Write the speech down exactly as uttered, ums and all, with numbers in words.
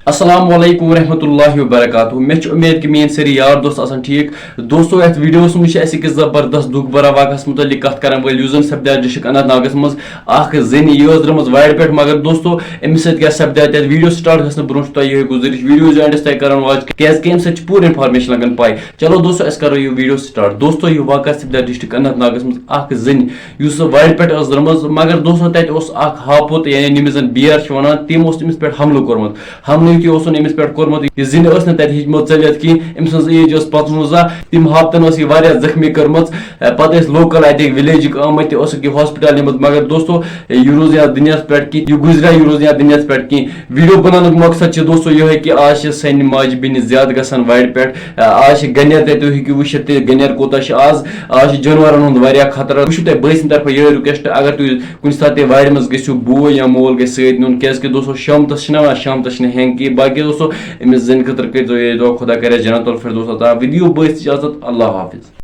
السلام علیکم ورحمۃ اللہ وبرکاتہ۔ مےٚ چھِ اُمید کہِ میٲنۍ سٲری یار دوست آسن ٹھیٖک۔ دوستو، یتھ ویڈیوس منٛز چھِ أسۍ أکِس زبردست دُکھ بھرا واقعس مُتعلق کتھ کران وٲلۍ، یُس زن سپدیو ڈسٹرکٹ اننت ناگس منٛز۔ اکھ زٔنۍ یہِ ٲس درٛٲمٕژ وارِ پٮ۪ٹھ، مگر دوستو، أمِس سۭتۍ کیٛاہ سپدیو تتہِ؟ ویڈیو سٹارٹ گژھنہٕ برونٛہہ چھُ تۄہہِ یِہوٚے گُزٲرِش، ویڈیو یُس اینڈس تام کرن واچ، کیٛازِ کہِ امہِ سۭتۍ چھِ پوٗرٕ انفارمیشن لگان پاے۔ چلو دوستو، أسۍ کرو یہِ ویڈیو سٹارٹ۔ دوستو، یہِ واقعہ سپدیو ڈسٹرکٹ اننت ناگس منٛز۔ اکھ زٔنۍ یُس سۄ وارِ پٮ۪ٹھ ٲس درٛٲمٕژ، مگر دوستو، تتہِ اوس اکھ ہاپُت، یعنی ییٚمِس زن بیر چھِ ونان، تٔمۍ اوس تٔمِس پٮ۪ٹھ حملہٕ کوٚرمُت۔ حملہٕ یُتھُے اوسُن أمِس پٮ۪ٹھ کوٚرمُت، یہِ زٔنۍ ٲس نہٕ تَتہِ ہیٚچمٕژ ژٔلِتھ کِہیٖنۍ، أمۍ سٕنٛز ایج ٲس پانٛژوَنزاہ، تٔمۍ ہاپتن ٲس یہِ واریاہ زخمی کٔرمٕژ۔ اَ، پَتہٕ ٲسۍ لوکل اَتِکۍ وِلیجِکۍ آمٕتۍ تہٕ اوسُکھ یہِ ہاسپِٹل نِمُت، مگر دوستو، یہِ روٗز نہٕ یَتھ دُنیاہَس پٮ۪ٹھ کِہیٖنۍ، یہِ گُزریٛاو، یہِ روٗز نہٕ یَتھ دُنیاہَس پٮ۪ٹھ کِہیٖنۍ۔ ویٖڈیو بَناونُک مقصد چھُ دوستو یِہوٚے کہِ آز چھِ سانہِ ماجہِ بیٚنہِ زیادٕ گژھان وارِ پٮ۪ٹھ، اَ، آز چھِ گَنٮ۪ر تہِ، تُہۍ ہیٚکِو وٕچھِتھ تہِ گَنٮ۪ر کوٗتاہ چھِ آز، آز چھِ جانوَرَن ہُنٛد واریاہ خطرٕ۔ وٕچھِو تۄہہِ بٲے سٕنٛدِ طرفہٕ یِہوٚے رِکوٮ۪سٹ، اگر تُہۍ کُنہِ ساتہٕ تہِ وارِ منٛز گٔژھِو، بوے یا مول گژھِ سۭتۍ نیُن، کیٛازِکہِ دوستو، شامتَس چھِنہ وَنان، شامتَس چھِنہٕ ہٮ۪نٛگ کِہیٖنۍ۔ باقٕے دوستو، أمِس زَنہِ خٲطرٕ کٔرۍزیو یہِ دُعا، خۄدا کَرٮ۪س جنت الفردوس عطا۔ ویٖڈیو بٲسۍ اِجازت، اللہ حافظ۔